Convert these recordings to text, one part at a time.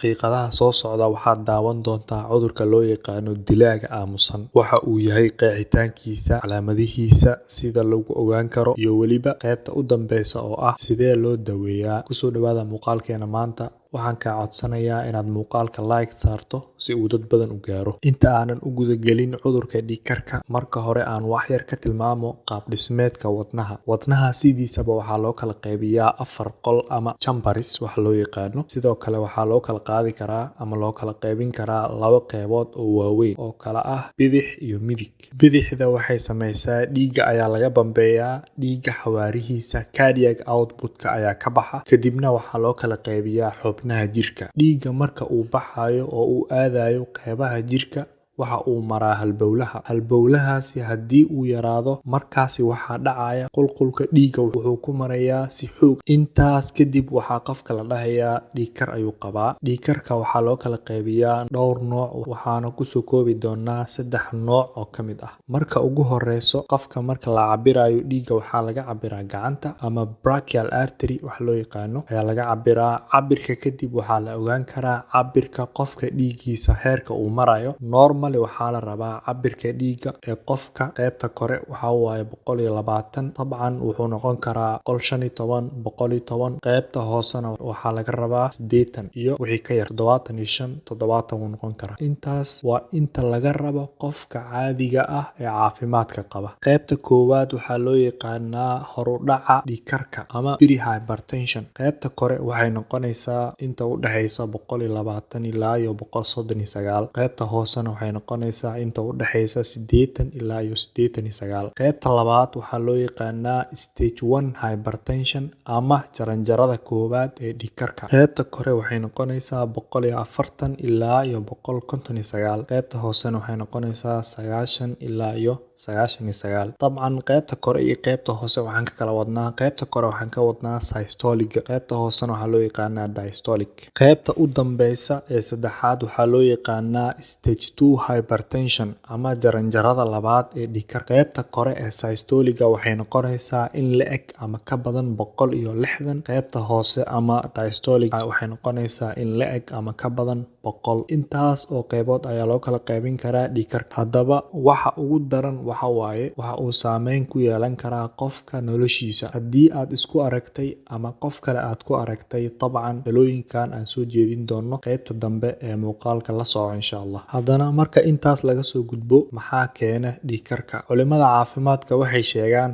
Daqiiqadaha soo socda waxaad daawan doontaa cudurka loo yaqaano dilaaga aamusan, waxa uu yahay, qeexitaankiisa, calaamadihiisa, sida lagu ogaan karo, iyo weliba qaybta u dambeysa oo ah sidee loo daweeyaa. Kusoo dhawaada muuqaalkeena maanta. Waxaan kaa codsanayaa inaad muuqaalka like saarto si uu dad badan u gaaro. Inta aanan u gudagelin cudurka dhiig karka, marka hore aan wax yar ka tilmaamo qaab dhismeedka wadnaha. Wadnaha sidiisaba waxaa loo kala qaybiyaa afar qol ama chambers waxa loo yaqaano. Sidoo kale waxaa loo kala qaadi karaa ama loo kala qaybin karaa laba qeybood oo waaweyn oo kala ah bidix iyo midig. Bidixda waxay sameysaa dhiigga ayaa laga bambeeyaa, dhiigga xawaarihiisa cardiac output-ka ayaa ka baxa, kadibna waxaa loo kala qaybiyaa xubnaha jirka. Dhiigga marka uu baxayo oo uu aadayo qeybaha jirka, waxa uu maraa halbowlaha. Halbowlahaasi haddii uu yaraado, markaasi waxaa dhacaya qulqulka dhiigga wuxuu ku marayaa si xoog. Intaas kadib waxaa qofka la dhahayaa dhiig kar ayuu qabaa. Dhiig karka waxaa loo kala qaybiyaa dhowr nooc, waxaana kusoo koobi doonaa saddex nooc oo ka mid ah. Marka ugu horeyso, qofka marka la cabirayo dhiigga waxaa laga cabiraa gacanta ama brachial artery waxa loo yaqaano ayaa laga cabiraa. Cabirka kadib waxaa la ogaan karaa cabirka qofka dhiiggiisa heerka uu marayo. Normally waxaa la rabaa cabirka dhiigga ee qofka qaybta kore waxaa waaye 120. Dabcan wuxuu noqon karaa 115, 110. Qaybta hoosena waxaa laga rabaa 80 iyo wixii ka yar, 75, 70 wuu noqon karaa. Intaas waa inta laga rabo qofka caadiga ah ee caafimaadka qaba. Qaybta koowaad waxaa loo yaqaanaa horudhaca dhiig karka ama pre hypertension. Qaybta kore waxay noqonaysaa inta u dhaxaysa 120 ilaa iyo 139. Qaybta hoosena waxay noqonaysaa inta u dhaxaysa 80 ilaa iyo 89. Qaybta labaad waxaa loo yaqaanaa stage one hypertension ama jaranjarada koowaad ee dhiig karka. Qaybta kore waxay noqonaysaa 140 ilaa iyo 159. Qaybta hoosena waxay noqonaysaa 90 ilaa iyo 99. Dabcan qaybta kore iyo qaybta hoose waxaan ka kala wadnaa: qaybta kore waxaan ka wadnaa systolic, qaybta hoosena waxaa loo yaqaanaa diastolic. Qaybta u dambeysa ee saddexaad waxaa loo yaqaanaa stage two hypertension ama jaranjarada labaad ee dhiig karka. Qaybta kore ee systolic-ga waxay noqonaysaa in la eg ama ka badan 160. Qaybta hoose ama diastolic waxay noqonaysaa in la eg ama ka badan 100. Intaas oo qaybood ayaa loo kala qaybin karaa dhiig karka. Haddaba waxa ugu daran waxa waaye waxa uu saameyn ku yeelan karaa qofka noloshiisa. Haddii aad isku aragtay ama qof kale aad ku aragtay, dabcan talooyinkan aan soo jeedin doono qaybta dambe ee muuqaalka la soco, insha Allah. Haddana marka intaas laga soo gudbo, maxaa keena dhiig karka? Culimada caafimaadka waxay sheegaan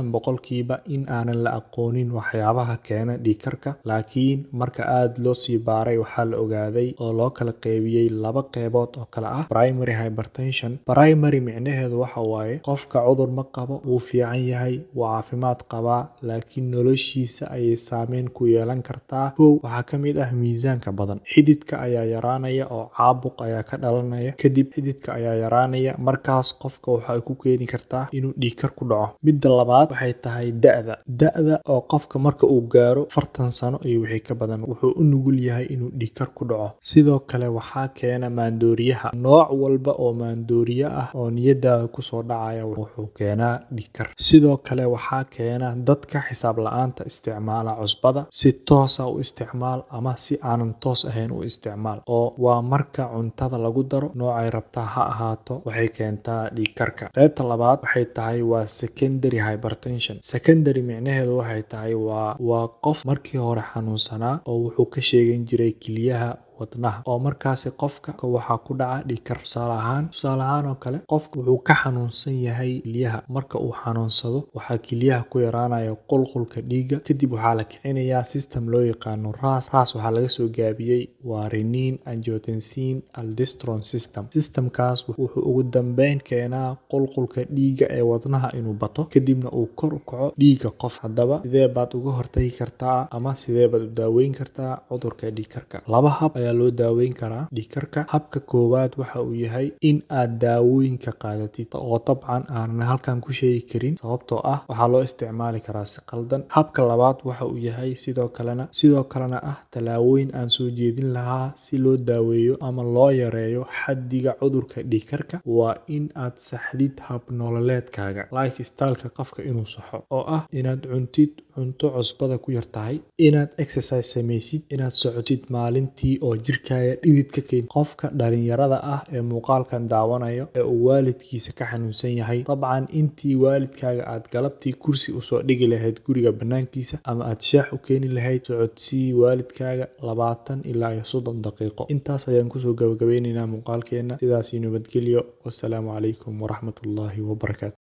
90% in aanan la aqoonin waxyaabaha keena dhiig karka, laakiin marka aad loo sii baaray waxaa la ogaaday oo loo kala qaybiyey laba qeybood oo kala ah primary hypertension. Primary micnaheedu waxa waaye qofka cudur ma qabo, wuu fiican yahay, wuu caafimaad qabaa, laakiin noloshiisa ayay saameyn ku yeelan kartaa. Kow, waxaa ka mid ah miisaanka badan. Xididka ayaa yaraanaya oo caabuq ayaa ka dhalanaya. Kadib xididka ayaa yaraanaya, markaas qofka waxay ku keeni kartaa inuu dhiig kar ku dhaco. Midda labaad waxay tahay da'da. Da'da oo qofka marka uu gaaro 40 sano iyo wixii ka badan, wuxuu u nugul yahay inuu dhiig kar ku dhaco. Sidoo kale waxaa keena maandooriyaha. Nooc walba oo maandooriye ah oo niyadaada kusoo dhacaya wuxuu keenaa dhiig kar. Sidoo kale waxaa keena dadka xisaab la'aanta isticmaala cusbada. Si toos ah u isticmaal ama si aanan toos ahayn u isticmaal, oo waa marka cuntada lagu daro, noocay rabtaa ha ahaato, waxay keentaa dhiig karka. Qaybta labaad waxay tahay waa secondary hypertension. Secondary micnaheedu waxay tahay waa qof markii hore xanuunsanaa oo wuxuu ka sheegan jiray kilyaha, wadnaha, oo markaasi qofka waxaa ku dhaca dhiig kar. Tusaale ahaan oo kale, qofka wuxuu ka xanuunsan yahay kilyaha. Marka uu xanuunsado, waxaa kilyaha ku yaraanaya qulqulka dhiigga. Kadib waxaa la kicinayaa system loo yaqaano RAAS. RAAS waxaa laga soo gaabiyey waa renin angiotensin aldosterone system. Systemkaas wuxuu ugu dambeyn keenaa qulqulka dhiigga ee wadnaha inuu bato, kadibna uu kor u kaco dhiigga qof. Haddaba sidee baad uga hortagi kartaa ama sidee baad u daaweyn kartaa cudurka dhiig karka? Laba hab ayaa loo daaweyn karaa dhiig karka. Habka koowaad waxa uu yahay in aad daawooyinka qaadatid, oo dabcan aanan halkan ku sheegi karin sababtoo ah waxaa loo isticmaali karaa si qaldan. Habka labaad waxa uu yahay sidoo kalena ah tallaabooyin aan soo jeedin lahaa si loo daaweeyo ama loo yareeyo xaddiga cudurka dhiig karka, waa in aad saxdid hab nololeedkaaga, lifestyle-ka qofka inuu saxo, oo ah inaad cuntid cunto cusbada ku yar tahay, inaad exercise sameysid, inaad socotid maalintii oo jirkaaga dhidid ka keento. Qofka dhalinyarada ah ee muuqaalkan daawanayo ee uu waalidkiisa ka xanuunsan yahay, dabcan intii waalidkaaga aad galabtii kursi usoo dhigi lahayd guriga banaankiisa ama aad shaax u keeni lahayd, socodsii waalidkaaga 20 ilaa iyo 30 daqiiqo. Intaas ayaan kusoo gabagabeyneynaa muuqaalkeena. Sidaasi nabadgelyo. Wasalaamu calaykum waraxmatullaahi wabarakaatu.